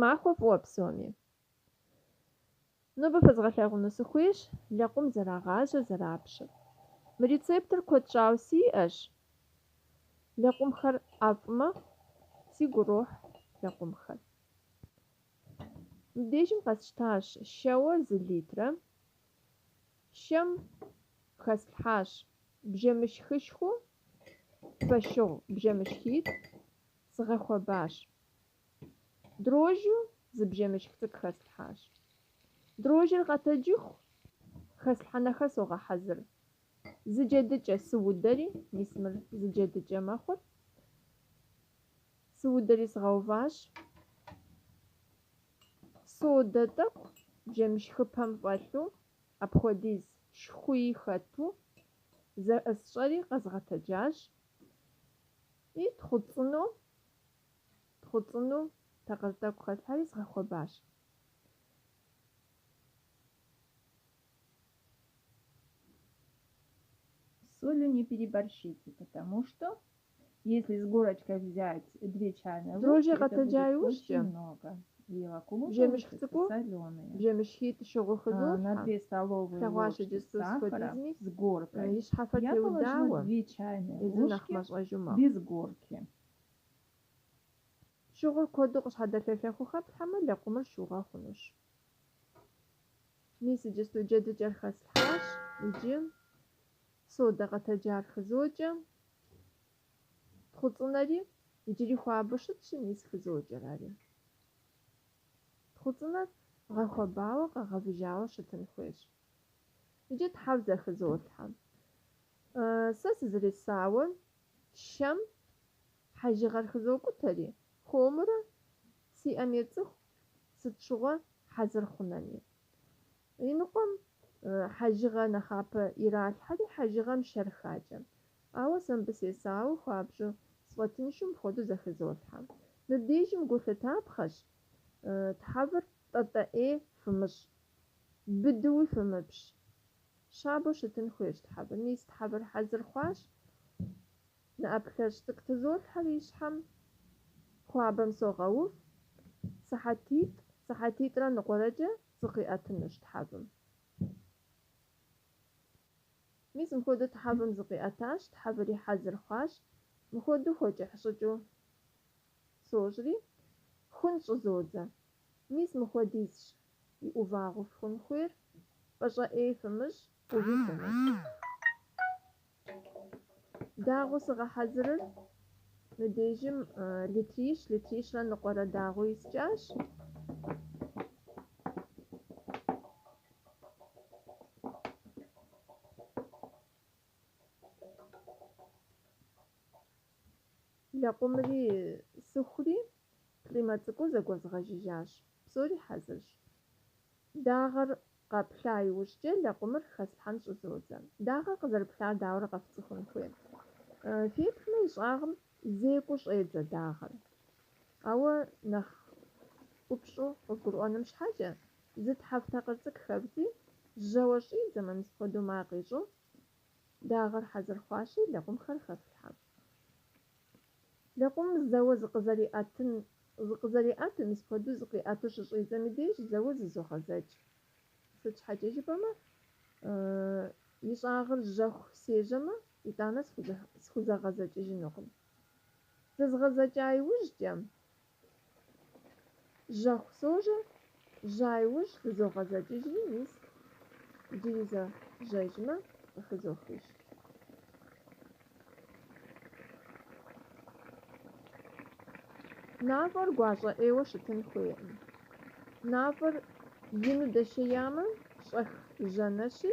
махуэ фӏыуэ псоми! Нобэ фэзгъэлъагъуну сыхуейщ лэкъум зэрагъажьэр, зэрапщыр. Мы рецептыр куэд щӏауэ сиӏэщ. Лэкъумхэр ӏэфӏ мэхъу, сигу ирохь лэкъумхэр. Мыбдежым къэсщтащ шэуэ зы литрэ. Шэм хэслъхьащ бжэмышхышхуэу фошыгъу бжэмышхитӏ, сгъэхуэбащ. Дрожжу зы бжэмышх цӏыкӏу хэслъхьащ. Дрожжыр къэтэджыху, хэслъхьэнэхэр согъэхьэзыр. Зы джэдыкӏэ сыудэри, мис мыр зы джэдыкӏэ мэхъур, сыудэри сгъэуващ. Содэ тӏэкӏу бжэмышхыпэм фӏэлъу, апхуэдиз шхуи хэту, зэӏысщӏэри къэзгъэтэджащ. И тхъуцӏынэу Тхъуцӏынэу такъыр тӏэкӏу хэслъхьэри згъэхуэбащ. Солью не переборщите, потому что если с горочкой взять две чайные Дрожжи ложки, это къэтэджа будет иужькӏэ, очень много. И лакомы бжэмышх получатся цӏыкӏуу соленые. бжэмышхитӏ шыгъу На хызолъхьэ. 2 столовые Флъэгъуащ ложки иджысту сахара схуэдизми, с горкой. и щхьэфэр Я положила теудауэ, 2 чайные езыр нэхъ ложки мащӏэжу мэхъу. без горки. Шыгъур куэду къыщхьэдэлъэлъэхыу хэплъхьэмэ, лэкъумыр шыугъэ хъунущ. Мис иджысту джэдыкӏэр хэслъхьащ, иджы содэ къэтэджар хызокӏэ, тхъуцӏынэри иджыри хуабэу щытщи, мис хызокӏэр ари. Тхъуцӏынэр гъэхуэбауэ, къэгъэвыжауэ щытын хуейщ. Иджы тхьэв зэхызолъхьэ. Сэ сызэресауэ шэм хьэжыгъэр хызокӏутэри, хуэмурэ си ӏэм ецӏыху сыт щыгъуэ хьэзыр хъунэми. Иныкъуэм хьэжыгъэ нэхъапэ иралъхьэри, хьэжыгъэм шэр хакӏэ. Ауэ сэ мыбы сесауэ хуабжьу сфӏэтыншу мыпхуэдэу зэхызолъхьэ. Мыбдежым гу лъытапхъэщ, тхьэвыр тӏэтӏэӏей фымыщӏ, быдэуи фымыпщ. Щабэу щытын хуейщ тхьэвыр. Мис тхьэвыр хьэзыр хъуащ. Напӏэлъэщӏ цӏыкӏу тызолъхьэри и щхьэм хуабэм согъэув, сыхьэтитӏ, сыхьэтитӏрэ ныкъуэрэкӏэ зыкъиӏэтынущ тхьэвым. Мис мыпхуэдэу тхьэвым зыкъиӏэтащ, тхьэври хьэзыр хъуащ. Мыпхуэдэу хуэкӏыхь щӏыкӏэу сощӏри, хун щӏызодзэ. Мис мыхуэдизщ и ӏувагъыу фхун хуейр, пӏащӏэ ӏей фымыщӏ, ӏуви фымыщӏ. Дагъэу сыгъэхьэзырыр мыбдежым литрищ, литрищрэ ныкъуэрэ дагъэу искӏащ. Лэкъумри сыхури, плӏимэ цӏыкӏуу зэгуэзгъэжыжащ. Псори хьэзырщ. Дагъэр къэплъа иужькӏэ лэкъумыр хэслъхьэн щӏызодзэ. Дагъэр къызэрыплъар дауэрэ къэфцӏыхун хуей? Феплъмэ, и щӏагъым зекӏуэу щӏедзэ дагъэр. Ауэ нэхъ ӏупщӏу къывгурыӏуэным щхьэкӏэ, зы тхьэв такъыр цӏыкӏу хэвдзи, жьэуэ щӏидзэмэ, мис мыпхуэдэу макъ ищӏу, дагъэр хьэзыр хъуащи, лэкъумхэр хэфлъхьэ. Лэкъумым зэуэ зыкъызэриӏэтын, зыкъызэриӏэту, мис мыпхуэдэу зыкъиӏэту щыщӏидзэм и деж зэуэ зызогъэзэкӏ. Сыт щхьэкӏэ жыпӏэмэ, и щӏагъыр жьэху сежьэмэ, итӏанэ схузэгъэзэкӏыжынукъым. Зэзгъэзэкӏа иужькӏэ, жьэху сожьэ, жьа иужь хызогъэзэкӏыжри, мис иджыри зэ жьэжмэ, къыхызохыж. Мафӏэр гуащӏэ ӏейуэ щытын хуейкъым. Мафӏэр ину дэшеямэ, щӏэх жьэнэщи,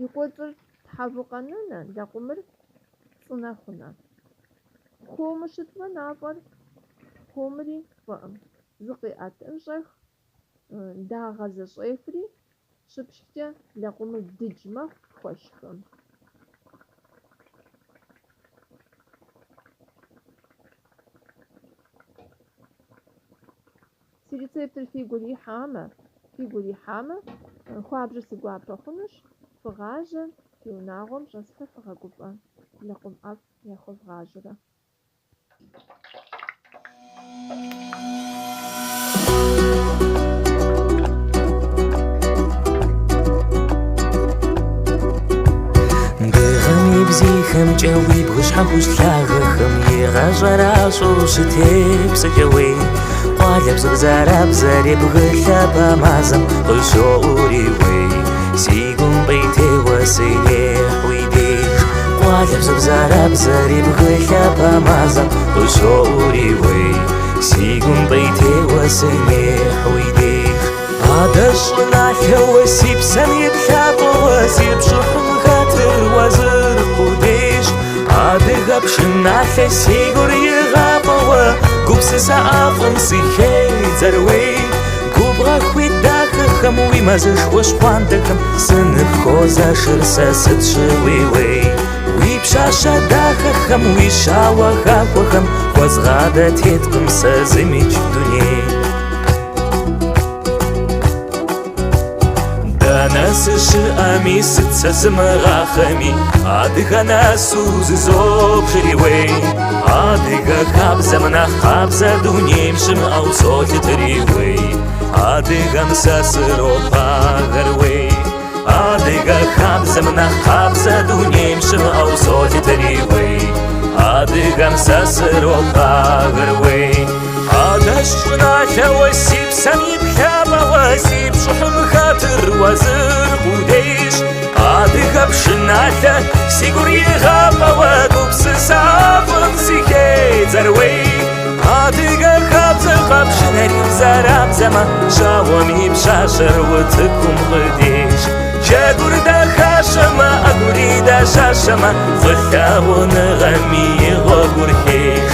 и кӏуэцӏыр тхьэву къэнэнэ, лэкъумыр цӏынэ хъунэ. Хуэму щытмэ, мафӏэр хуэмри фӏыӏым. Зыкъиӏэтӏым щӏэх, дагъэ зыщӏефри, щыпшхкӏэ лэкъумыр дыдж мэхъу, пхуэшхым. Си рецептыр фигу ирихьамэ, фигу ирихьамэ, хуабжьу си гуапэ хъунущ. Фыгъажьэ, фи унагъуэм щӏэсхэр фыгъэгуфӏэ, лэкъум ӏэфӏ яхуэвгъажьэурэ. Дахэмкӏэ уи бгыщхьэ хужь лъагэхэм игъэщӏэращӏэу щытепсэкӏэ уей. Къуалэбзу бзэрабзэри бгы лъапэ мазэм къыщоӏури уей. Си гум пӏейтейуэ сынехь уи деж. Къуалэбзу бзэрабзэри бгы лъапэ мазэм къыщоӏури уей. Си гум пӏейтейуэ сынехь уи деж. Адэжь щӏыналъэуэ си псэм и плъапӏэуэ си пщӏыхьым хэтыр уэ зыр къудейщ. Адыгэ пшыналъэ си гур игъафӏэуэ гупсысэ ӏэфӏым сыхедзэр уей. Губгъуэ хуит дахэхэм уи мэзышхуэ щхъуантӏэхэм сыныпхуозэшыр сэ сыт щыгъуи уей. Уи пщащэ дахэхэм, уи щауэ хахуэхэм хуэзгъадэ теткъым сэ зымикӏ дуней. Дэнэ сыщыӏэми, сыт сэ сымыгъахъэми, адыгэ нэсу зызобжри уей. Адыгэ хабзэм нэхъ къабзэ дунейм щымыӏэу солъытэри уей. Адыгэм сэ сыропагэр уей. Адыгэ хабзэм нэхъ къабзэ дунейм щымыӏэу солъытэри уей. Адыгэм сэ сыропагэр уей. Адэжь щӏыналъэуэ си псэм и плъапӏэуэ си пщӏыхьым хэтыр уэ зыр къудейщ. Адыгэ пшыналъэ си гур игъафӏэуэ гупсысэ ӏэфӏым сыхедзэр уей. Адыгэ хабзэ къэпшынэри бзэрабзэмэ, щауэм и пщащэр утыкум къыдеш. Джэгур дахащэмэ, ӏэгури дэщащэмэ, фӏылъагъуныгъэми и гъуэгур хеш.